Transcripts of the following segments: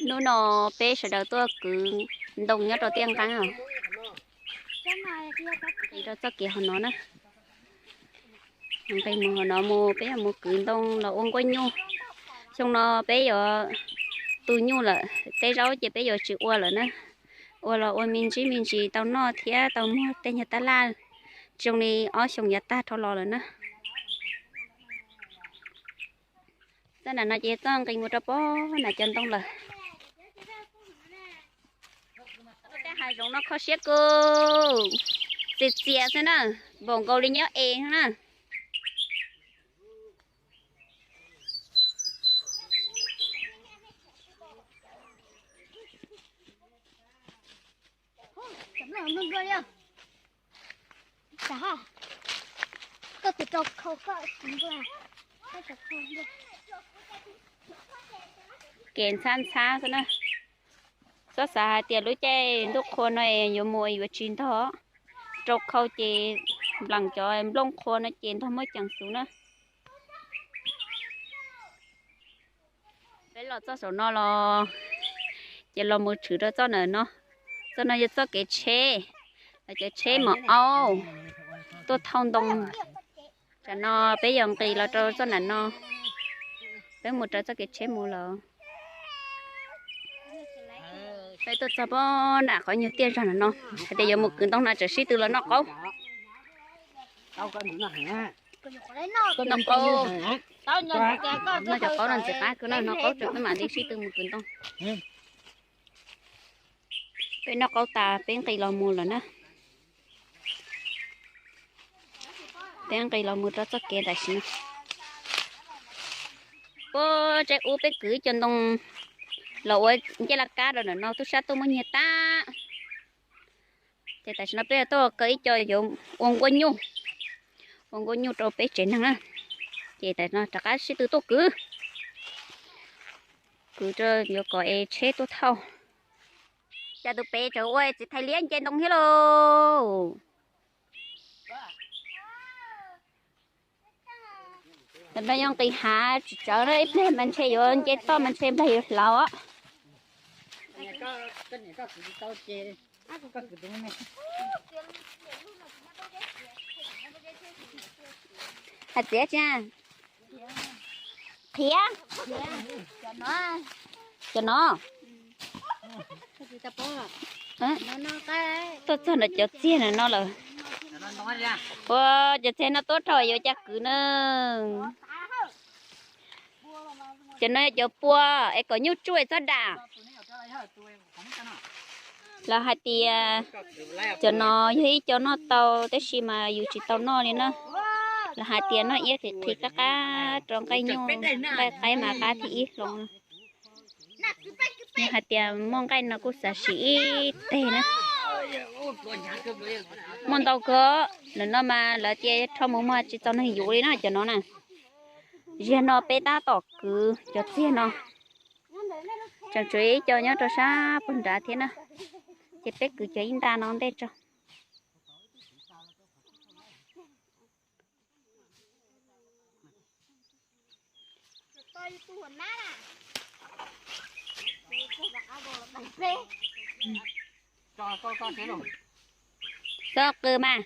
Hnub no peb sawv daws tuaj kwv ntoo nyob rau tiaj nqeeb os. Nqis rau txoj kev hauv no na. Nqis mus hauv no mus, peb yuav mus kwv ntoo los ua nkuaj nyuj. Xyoo no peb yuav tu nyuj lawm, tej zaub ces peb yuav tsis ua lawm na. Ua los ua me ntsis me ntsis tau noj thiab tau muag tej nyuag tab laj. Tsis zoo li ob xyoos yav tag dhau los lawm na. Txoj nram no ces txoj nqis mus rau pem nram cov ntoo lawm. Tej hav zoov no kho siab kawg, txias txias xwb na, npaum nkaus li nyob es na. Kev ntxhab ntxhab xwb na. Txhob xav hais tias lub caij ntuj qhua no yuav mus yuav tsis ntog. Rau khau ces nplees cov nplooj qhua no ces ntog muaj ceem xus na. Peb los txoj saum no los ces los mus tshwm rau txoj ntawm no. Txoj no yog txoj kev tsheb, los cov tsheb mos aub tuaj thauj ntoo. Tam no peb yuav nqis los rau txoj nram no, peb mus raws txoj kev tsheb mus lawm. Peb tuaj txog pem nram qhov nyuag tiaj zog nram no, hais tias yuav mus kwv ntoo no tseem sib tw los noj qaub. Noj qaub, noj cov qaub no ntxim qab kawg na, noj qaub tso peb mam li sib tw mus kwv ntoo. Peb noj qaub tas peb nqis los mus lawm na. Peb nqis los mus rau txoj kev tam sim no. Puag tsev ub peb kwv ib co ntoo los ua ncej laj kab rau ntawm no, tub sab tuaj muab nyiag tag. Ces tam sim no peb tuaj kaw ib co yuav ua nkuaj nyuj, ua nkuaj nyuj rau peb tsev neeg na. Ces tam no rov qab sib tw tuaj kwv, kwv rau yuav kom es tsheb tuaj thauj. Cas tus pem tseem ua txiv thais liab nce ntoo thiab lauj. Tam no yog nqis hav tsis tsawv na, ib pliag mas ntshe yuav nce toj mas ntshe nplaig yuav hlauv. Hais txiav tsi? Qhiav. Cov no. Tuaj txog ntawm cov txiag no lawm. Ua cov txiag no tuab dhau yuav caj kwv na. Cov no yog cov pua es kom nyuj tsuj txhob dam. Lawv hais tias cov no yog ib co noj tau tab sis mas yus tsis tau noj li na. Lawv hais tias noj iab qis qhi qab qab rau nqaij nyuj nqaij qaib mas qab thib ib hlo. Yog hais tias muaj nqaij no kuj xav sim ib teg na. Muaj ntau kawg, lawm no mas lawv tias rho mus muag tsis txaus neeg yuav li na cov no na. Ziag no peb tab tom kwv cov txiag no. Tseem tshuav ib co nyob rau sab puag nrad thiab na. Ces peb kwv cov ib nta no ntej tso. Txhob qw mas.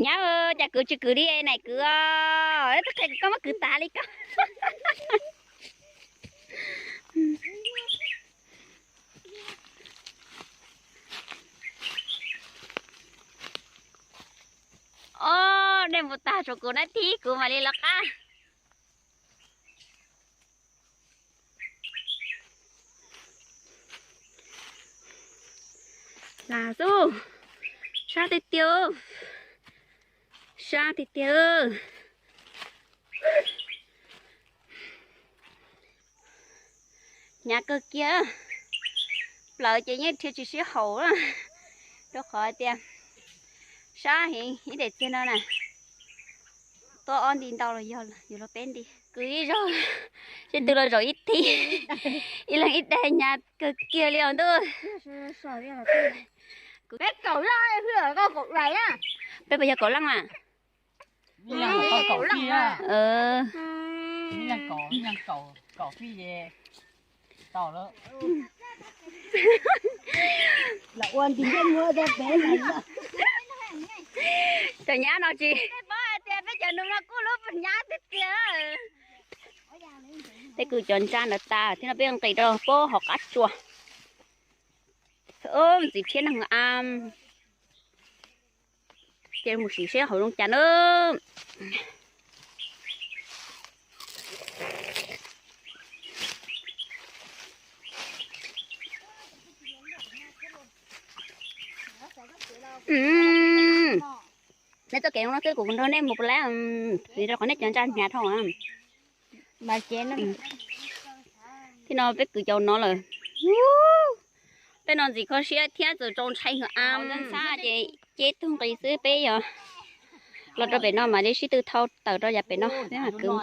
Nyab, cas kwv tsis kwv li, nais kwv os, koj muab kwv tas li koj. Ob, dej mus tag tshuav kuv nab thib kuv mam li lawv qab. Las xub, sab tiag tiag, sab tiag tiag. Hnyav kawg kiag, plaws ces yeej dhia tsis sib haum, rau qhov tias sab heev ib daim txiag no na. Tuaj ob nti ntau los yog yus los peb nti. Kwv ib zaug, sib tw los zaum ib thib, ib leeg ib daim nyab kawg kiag li os ntuj. Peb kaum lab, koj kaum daim na. Peb puas yog kaum leej mas? Cov nyab no tsis, peb cov nus no kuj lub nyab tiag tiag. Peb kwv cov ntsa ntawd tas thiab no peb nqis rau pab hauv qab tsua. Ntxiv thiab neeg a, ces mus sim seb hauv zoo cas na. Nej txoj kev no xwb kuv nrog nej mus puas lab, vim rau qhov nej cov ntsa hnyav dhau. Thiab no peb kwv cov no lawm. Peb no ntxim kho siab thiab txaus ntshai heev a. Ntxhab ces ceb tug nqis xwb, peb yog los rau pem no mam li sib tw thau tawm rau yav pem no peb mam kwv.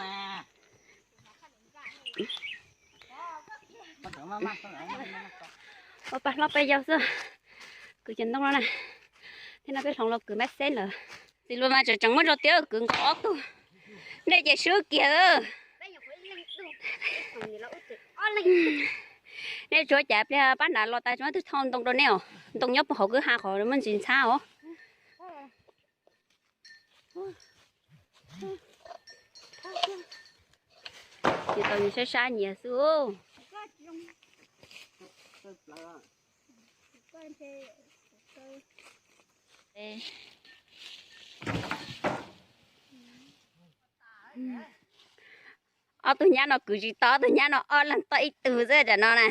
Ua pa hlob peb yau xwb, kwv cov ntoo no na. Thiab no peb hloov los kwv mab xeb lawm. Txiv Luag mas tseem tseem muab rau tiab kwv nkaus ob tug. Nej ces swb kiag. Nej tsuav cas pliag pab nrad los tas tsis muaj twg thau ntoo rau nej os. Ntoo nyob puag hauv kwj ha qhov muaj ntsis ntxhab os. Ces tau nyias sab sab nyias xwb. Ob tug nyab no kwv tsis tau, ob tug nyab no ob leeg tau ib tug xwb tam no na.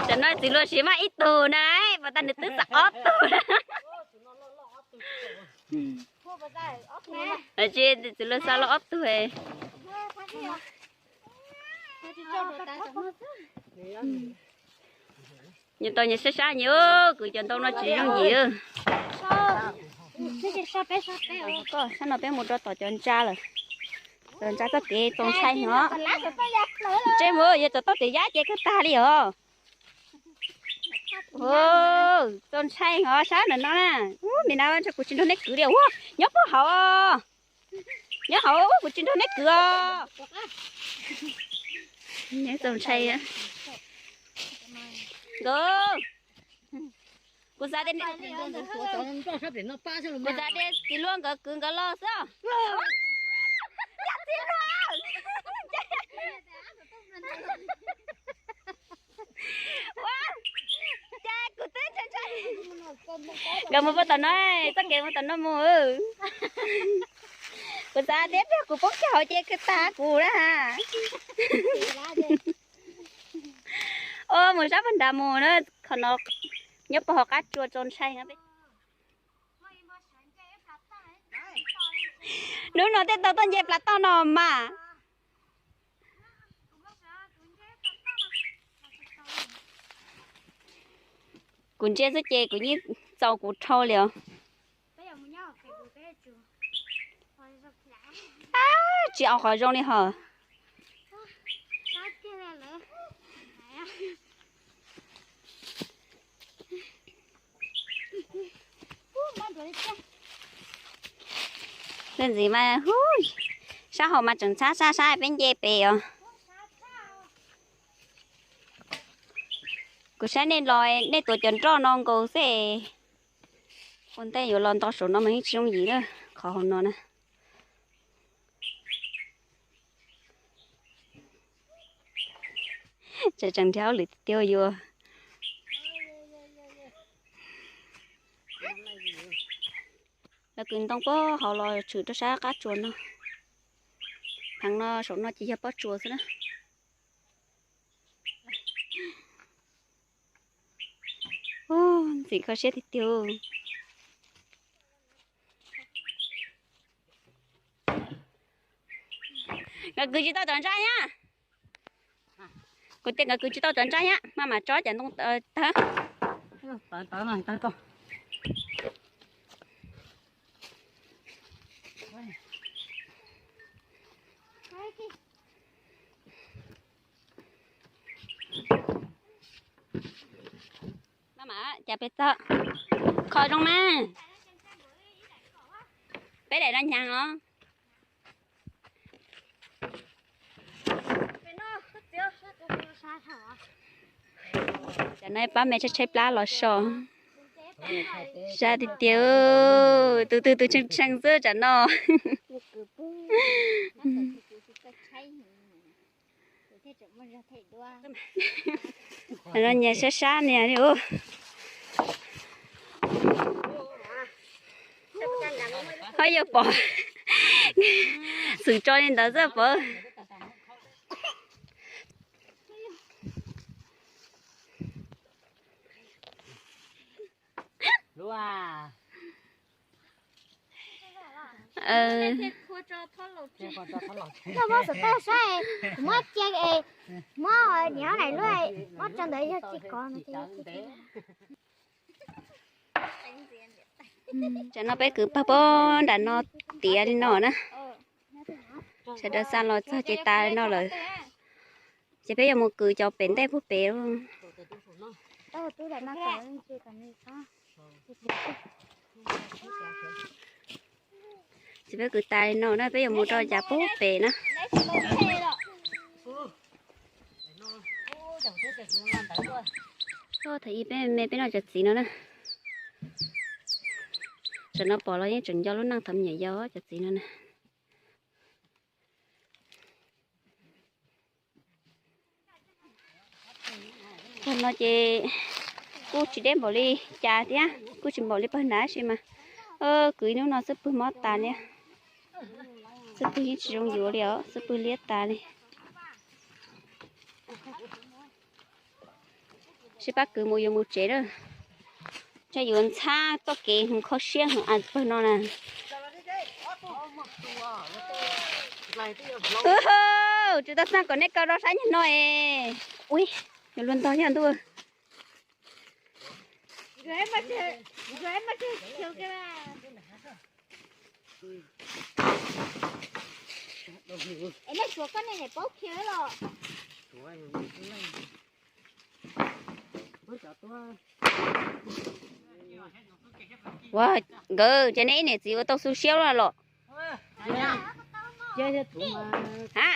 Tam no txiv Luag siv mas ib tug na, puas tas nws twb xa ob tug. Txiv Luag xa los ob tug. Nyias tau nyias sab sab nyias, kwv cov ntoo no tsis yooj yim. Sab no peb mus rau tom cov ntsa lawm. Cov ntsa txoj kev txaus ntshai heev os. Ntsej muag yuav tsum tau tes yab ces kawg tag li os. Txaus ntshai heev os, sab ntawm no na. Ub, me na, kuv tsis nrog neb kwv li ua, nyob puag hauv. Nyob hauv, kuv tsis nrog neb kwv os. Neb txaus ntshai. Nkawd, kuv xav tias, kuv xav tias txiv Luag nkawd kwv nkawd los xwb. Yog txiv Luag. Ua, cas kuv twb ntshai ntshai. Nkawd mus puag tom no, txoj kev mus tom no mus. Kuv xav tias pliag kuv poob kiag hauv ces kawg tag kuv na. Ua mus sab puag nrad mus na, qhov no nyob puag hauv qab tsua txaus ntshai. Hnub no tej tau tuaj nce plas toj no mas. Kuv ntsia xwb ces kuv yeej txaus kuv dhau li os. Tsis au qhov zoo li hos. Leej ntxiv mas, sab hauv mas tseem ntxhab sab sab peb nce pem os. Kuv saib nej los nej tuav cov nroj no nkaus xwb. Ua ntej yuav los nto saum no mas yeej tsis yooj yim na, qhov hauv no na. Tseem tseem nrhiav hauj lwm tiag tiag yuav. Lawv kwv ntoo puag hauv los tshwm rau sab qab tsuas no. Pheev no saum no ces yog pob tsuas xwb na. Ntxim kho siab tiag tiag. Nkawd kwv tsis tau cov ntsaj thiab. Kuv tias nkawd kwv tsis tau cov ntsaj thiab, maj mam tso cov ntoo tawg. Maj mam, cas peb txog, kho zoo mas. Peb daim no nyav os. Cov no pab me tshaib tshaib plab los so. Sab tiag tiag, tus twg tus tshee tshee xwb tsam no. No nyias sab sab nias li. Ho yuav pom, xwm tso li ntawd xwb pom. Koj muab xov tooj saib, kuv muab cia, muab niam lais lub, muab tso ntawd yog tsis kov no ces. Tsam no peb kwv pag pob nram no tiav li no na. Sawv daws xa los txog ces tas li no lawm. Ces peb yuav mus kwv cov pem ntej puag pem. Ces peb kwv tas li no na, peb yuav mus rau cas puag pem na. Thaum ub peb me peb noj cov txiv no na. Tsam no pom los yeej tseem nco lub neej thaum me nyuam yaus cov txiv no na. Tag no ces kuj tsis deb npaum li cas thiab, kuj tsis npaum li pawg nrad tab sis mas kwv ib hnub no xub pwg mob tas li. Xub pwg yeej tsis zoo yuav li os, xub pwg liab tas li. Seb pab kwv mus yuav mus tsev lawm. Tsam yuav ntxhab txoj kev mus kho siab heev pawg no na. Tsum tau xaj kom nej kaw rau sab nyuag no es. Ui, yuav luag ntog yog ntuj. Ua, nkawd ces nej ib niam txiv ua tau xu siab los los. Ha,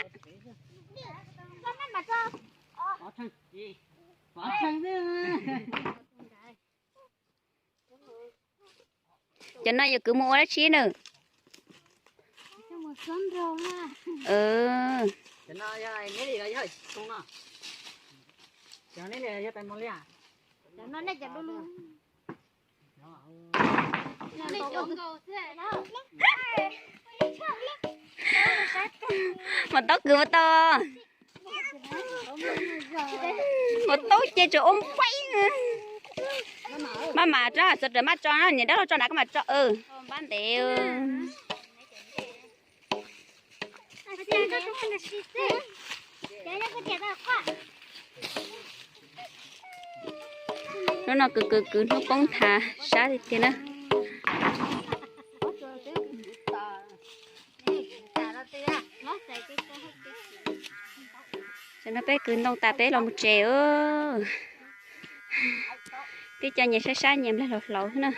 cov no yuav kwv mus ua dab tsi na? Mas tau kwv mas tau. Mas tau ces tsuas ua npaib. Maj mam tso, txawm raws maj tso, niam dab laug tso nrad koj mam tso. Npab ntev. Hnub no kwv kwv kwv hnub poob thav sab tiag tiag na. Tam no peb kwv ntoo tas peb los mus tsev. Twb cov nyias sab sab nyias nplaig hlau hlau xwb na.